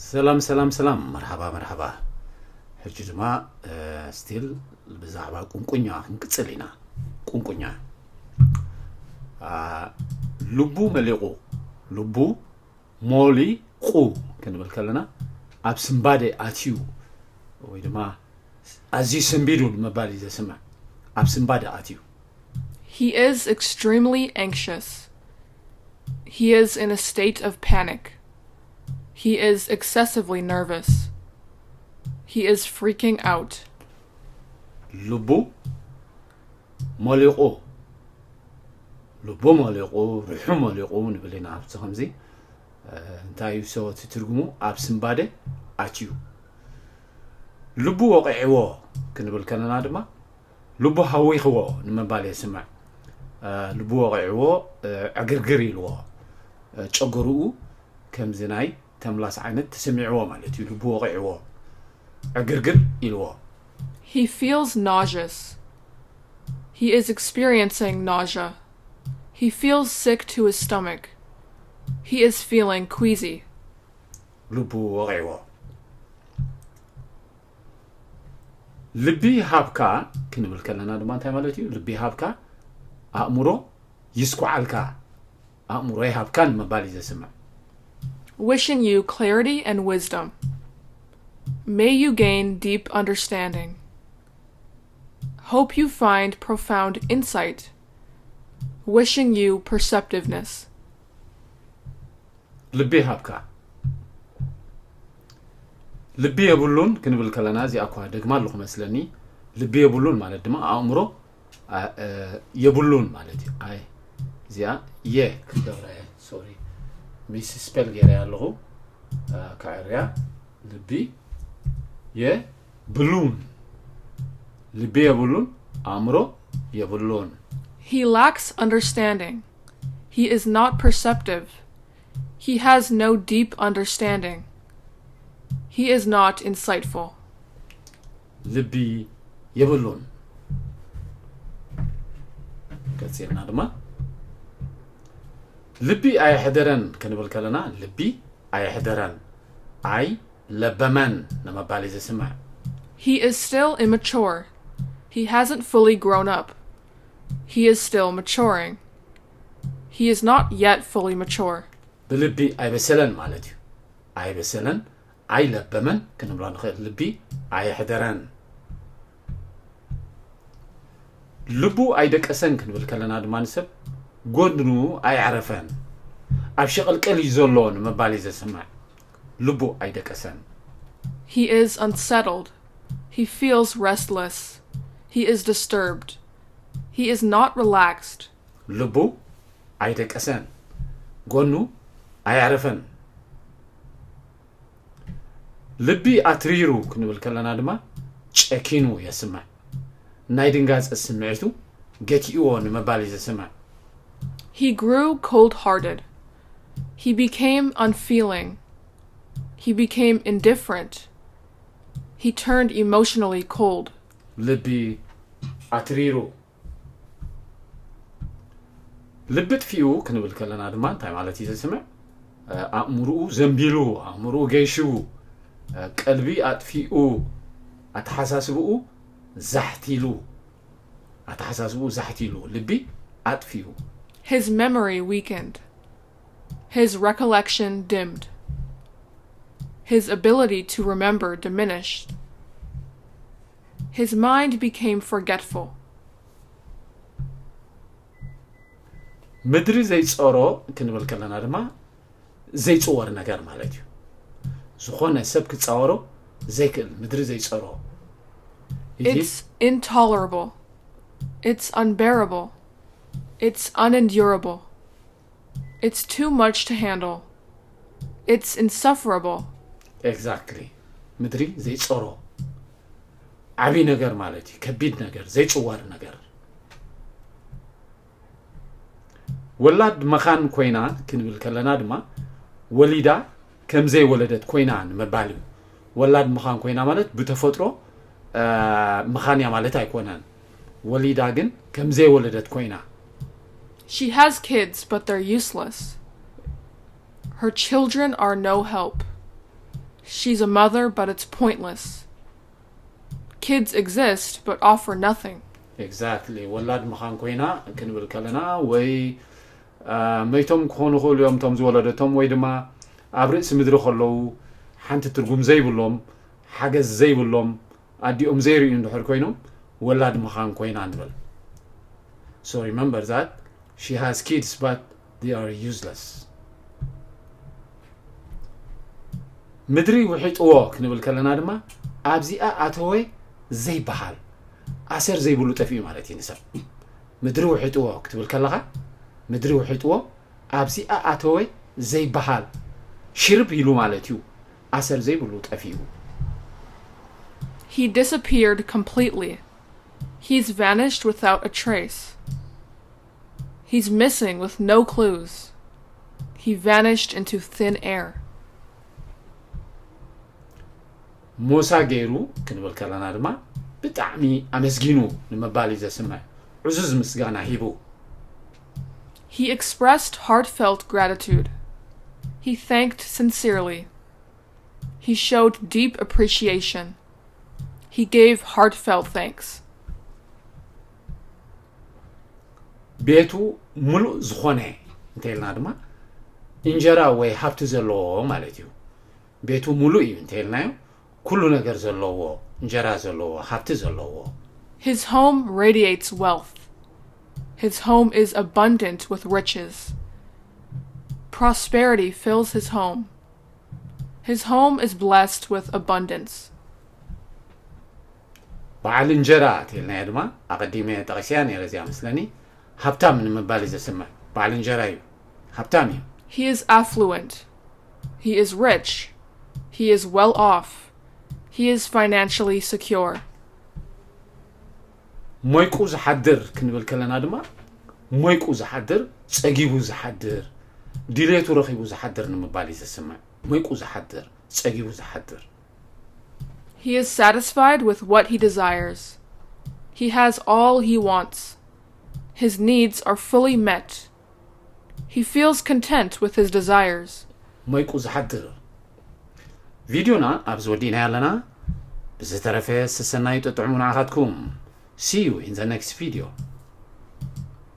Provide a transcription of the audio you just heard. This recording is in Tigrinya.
ሰላም ሰላም ሰላም፣ መርሓባ መርሓባ። ሕጂ ድማ ስቲል ብዛዕባ ቁንቁኛ ክንቅጽል ኢና። ቁንቁኛ፣ ልቡ መሊቑ፣ ልቡ ሞሊቑ ክንብል ከለና ኣብ ስንባደ ኣትዩ ወይ ድማ ኣዝዩ ሰንቢዱ ንምባል እዩ ዘስምዕ። ኣብ ስንባደ ኣትዩ። He is extremely anxious. He is in a state of panic. He is excessively nervous. He is freaking out. ልቡ መሊቑ፣ ልቡ መሊቑ፣ ርሑ መሊቑ ንብል ኢና። ኣብዚ ከምዚ እንታይ እዩ ሰው እቲ ትርጉሙ? ኣብ ስንባደ ኣትዩ። ልቡ ወቒዕዎ ክንብል ከለና ድማ ልቡ ሃዊኽዎ ንምባል የስምዕ። ልቡ ወቒዕዎ፣ ዕግርግር ኢልዎ፣ ጨጎርኡ ከምዚ ናይ ተምላስ ዓይነት ተሰሚዕዎ ማለት እዩ። ልቡ ወቒዕዎ፣ ዕግርግር ኢልዎ። He feels nauseous. He is experiencing nausea. He feels sick to his stomach. He is feeling queasy. ልቡ ወቒዕዎ። ልቢ ሃብካ ክንብል ከለና ድማ እንታይ ማለት እዩ? ልቢ ሃብካ፣ ኣእምሮ ይስኩዓልካ፣ ኣእምሮ ይሃብካ ንምባል እዩ ዘስምዕ። Wishing you clarity and wisdom. May you gain deep understanding. Hope you find profound insight. Wishing you perceptiveness. ልቢ ሃብካ። ልቢ የብሉን ክንብል ከለና፣ እዚኣ እኳ ደግማ ኣለኹ መስለኒ። ልቢ የብሉን ማለት ድማ ኣእምሮ የብሉን ማለት እዩ። ኣይ፣ እዚኣ የ ክገብራ እየ። ሶሪ፣ ሚስ ስፔል ገይረ ኣለኹ። ከዕርያ። ልቢ የብሉን፣ ልቢ የብሉን፣ ኣእምሮ የብሉን። He lacks understanding. He is not perceptive. He has no deep understanding. He is not insightful. ልቢ የብሉን። ቀጺልና ድማ ልቢ ኣየሕደረን ክንብል ከለና፣ ልቢ ኣየሕደረን፣ ኣይለበመን ንምባል እዩ ዝስምዕ። He is still immature. He hasn't fully grown up. He is still maturing. He is not yet fully mature. ብልቢ ኣይበሰለን ማለት እዩ። ኣይበሰለን፣ ኣይለበመን ክንብሎ ንኽእል። ልቢ ኣየሕደረን። ልቡ ኣይደቀሰን ክንብል ከለና ድማ፣ ንሰብ ጎድኑ ኣየዕረፈን፣ ኣብ ሸቐልቀል እዩ ዘሎ ንምባል እዩ ዘስምዕ። ልቡ ኣይደቀሰን። He is unsettled. He feels restless. He is disturbed. He is not relaxed. ልቡ ኣይደቀሰን፣ ጎኑ ኣየዕረፈን። ልቢ ኣትሪሩ ክንብል ከለና ድማ፣ ጨኪኑ የስምዕ። ናይ ድንጋጸ ስምዒቱ ገቲእዎ ንምባል እዩ ዘስምዕ። He grew cold hearted. He became unfeeling. He became indifferent. He turned emotionally cold. ልቢ ኣትሪሩ። ልቢ ጥፊኡ ክንብል ከለና ድማ እንታይ ማለት እዩ ዘስምዕ? ኣእምርኡ ዘንቢሉ፣ ኣእምርኡ ገይሽዉ፣ ቀልቢ ኣጥፊኡ፣ ኣተሓሳስብኡ ዛሕቲሉ፣ ኣተሓሳስብኡ ዛሕቲሉ፣ ልቢ ኣጥፊኡ። His memory weakened. His recollection dimmed. His ability to remember diminished. His mind became forgetful. ምድሪ ዘይጸሮ ክንብል ከለና ድማ ዘይጽወር ነገር ማለት እዩ። ዝኾነ ሰብ ክጻወሮ ዘይክእል፣ ምድሪ ዘይጸሮ። It is It's intolerable. It's unbearable. It's unendurable. It's too much to handle. It's insufferable. Exactly. ምድሪ ዘይጸሮ ዓቢ ነገር ማለት እዩ። ከቢድ ነገር፣ ዘይጽወር ነገር። ወላድ መኻን ኮይና ክንብል ከለና ድማ፣ ወሊዳ ከም ዘይወለደት ኮይና ንምባል እዩ። ወላድ መኻን ኮይና ማለት ብተፈጥሮ፣ እ፣ መኻን እያ ማለት ኣይኮነን። ወሊዳ ግን ከም ዘይወለደት ኮይና። She has kids, but they're useless. Her children are no help. She's a mother, but it's pointless. Kids exist, but offer nothing. Exactly. ወላድ ምዃን ኮይና ክንብል ከለና ወይ መይቶም ክኾኑ ክእሉ እዮም እቶም ዝወለደቶም ወይ ድማ ኣብ ርእሲ ምድሪ ከለዉ ሓንቲ ትርጉም ዘይብሎም ሓገዝ ዘይብሎም ኣዲኦም ዘይርእዩ እንድሕር ኮይኖም ወላድ ምዃን ኮይና ንበል። So remember that she has kids, but they are useless. ምድሪ ውሒጥዎ ክንብል ከለና ድማ ኣብዚኣ ኣተወ ዘይበሃል ኣሰር ዘይብሉ ጠፊኡ ማለት እዩ ንሰብ። ምድሪ ውሒጥዎ ክትብል ከለኻ ምድሪ ውሒጥዎ ኣብዚኣ ኣተወ ዘይበሃል ሽርብ ኢሉ ማለት እዩ። ኣሰር ዘይብሉ ጠፊኡ። He disappeared completely. He's vanished without a trace. He's missing with no clues. He vanished into thin air. ሞሳ ገይሩ ክንብል ከለና ድማ ብጣዕሚ ኣመስጊኑ ንምባል እዩ ዘስምዕ። ዕዙዝ ምስጋና ሂቡ። He expressed heartfelt gratitude. He thanked sincerely. He showed deep appreciation. He gave heartfelt thanks. ቤቱ ሙሉእ ዝኾነ እንተኢልና ድማ እንጀራ ወይ ሃብቲ ዘለዎ ማለት እዩ። ቤቱ ሙሉእ እዩ እንተኢልናዮ ኩሉ ነገር ዘለዎ፣ እንጀራ ዘለዎ፣ ሃብቲ ዘለዎ። His home radiates wealth. His home is abundant with riches. Prosperity fills his home. His home is blessed with abundance. በዓል እንጀራ እንተኢልናዮ ድማ ኣቐዲመ ጠቒሰያ ነይረ እዚኣ መስለኒ። ሃብታም ንምባል እዩ ዘስምዕ። በዓል እንጀራ እዩ። ሃብታም እዩ። He is affluent. He is rich. He is well off. He is financially secure. ሞይቁ ዝሓድር ክንብል ከለና ድማ ሞይቁ ዝሓድር፣ ጸጊቡ ዝሓድር፣ ድሌቱ ረኺቡ ዝሓድር ንምባል እዩ ዘስምዕ። ሞይቁ ዝሓድር፣ ጸጊቡ ዝሓድር። He is satisfied with what he desires. He has all he wants. His needs are fully met. He feels content with his desires. ሞይቁ ዝሓድር። ቪድዮና ኣብዚ ወዲእና ኣለና። ብዝተረፈ ሰሰናዩ ጥጥዑሙ ንዓኻትኩም። See you in the next video.